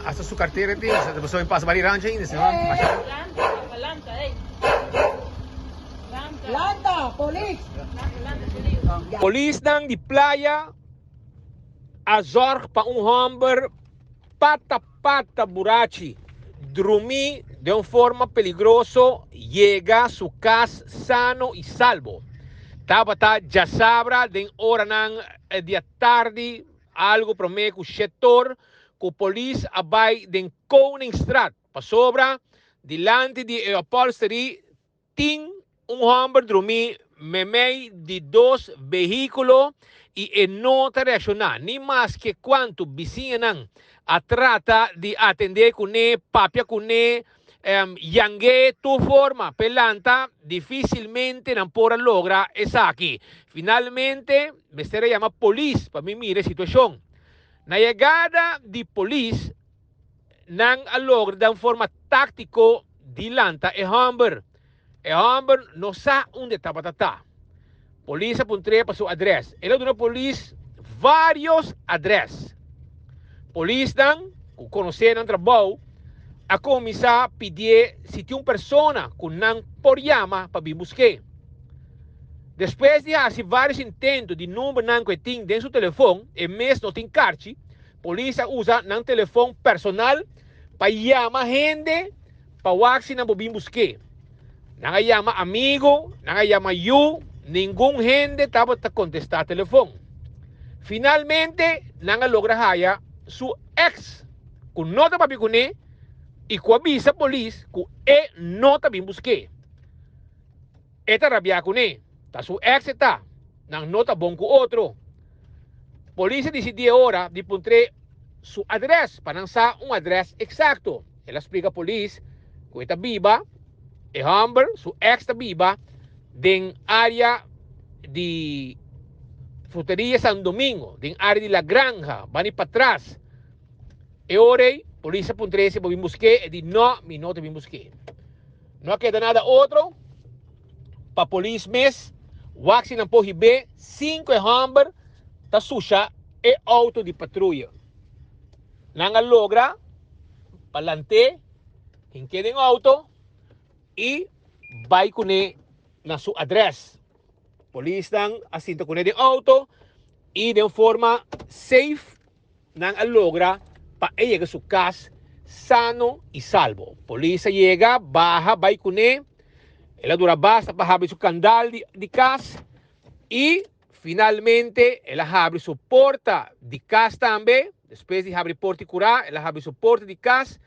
Hasta su cartera tin, sa pasobra mi pasa bari rancho ainda, sino Lanta, polis! Polisnan di Playa a zorg pa un homber pata pata burachi drumi den un forma peligroso yega su cas sano y salvo. Tabata djasabra den oranan di atardi algo prome cu shetor cu polis a bay den Koningstraat pasobra dilanti di e upholstery Tin un hòmber drumí meimei di dos vehíkulo i e no ta reakshoná, ni maske kuantu bisiñanan a trata di atendé kuné, papia kuné, yang'é tur forma p'e lanta, difísilmente nan por a logra esaki. Finalmente mester a yama polis pa mi mira e situashon. Na yegada di polis, Nan a logra den forma táktiko di lanta e hòmber. E hòmber no sa unda e tabata ta. Polis a puntr'é pa su adrès. El a duna polis vários adrès. Polisnan ku konosé nan trabou a kuminsá pidié si tin un persona ku nan por yama pa bin busk'é. Despues di hasi vários intento di numbernan ku e tin den su telefon, e mes no tin karchi, Polis a usa nan telefon personal pa yama hende pa wak si nan por bin busk'é. Nan a yama amigo, nan a yama yu, ningun hende tabata kontestá telefon. Finalmente nan a logra haya su eks ku no ta papia kuné i ku a bisa polis ku e no ta bin busk'é. E ta rabiá kuné. Ta su ex e ta. Nan no ta bon ku otro. Polis a disidí e ora di puntr'é su adrès pa nan sa un adrès eksakto. El a splika polis ku e ta biba, e hòmber, su ex ta biba den área di Fruteria San Domingo, den área di La Granja, bani patras. E ora ei polis a puntr'é si bo bin busk'é, e di no, mi no ta bin busk'é. No a keda nada otro pa polis mes wak si nan por hib'é sin ku e hòmber ta susha e outo di patruya. Nan a logra pa lant'é, hink'é den outo i bai kuné na su adrès. Polisnan a sinta kuné den outo i den forma safe Nan a logra pa e yega su kas sano i salbo. Polis a yega, baha bai kuné. El a dura basta pa habri su kandal di kas i finalmente el a habri su porta di kas tambe. Despues di habri porta i kurá, el a habri su porta di kas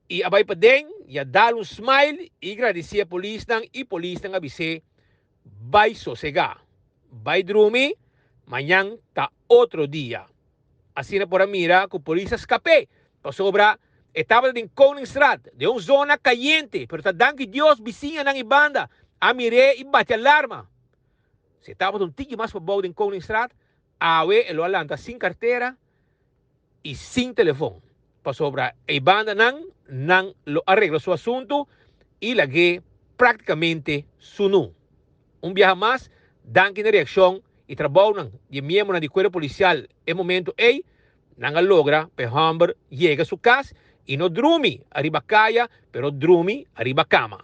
i a bai paden i a dal un smile i gradisí e polisnan i polisnan a bis'é bai sosegá, bai drumi, mañan ta otro dia. Asina por a mira ku polis a skap'é, pasobra e tabata den Koningstraat, den un zona kayente, pero ta danki Dios bisiñanan i banda a mir'é i bati alarma. Si e tabata un tiki mas pabou den Koningstraat, awe e lo a lanta sin kartera i sin telefon, pasobra e bandanan nan lo a regla su asuntu i lag'é práktikamente sunú. Un biaha mas, danki na reakshon i trabounan di e miembronan di kuerpo polisial e momentu ei, nan a logra pa e hòmber yega su kas i no drumi ariba kaya, pero drumi ariba kama.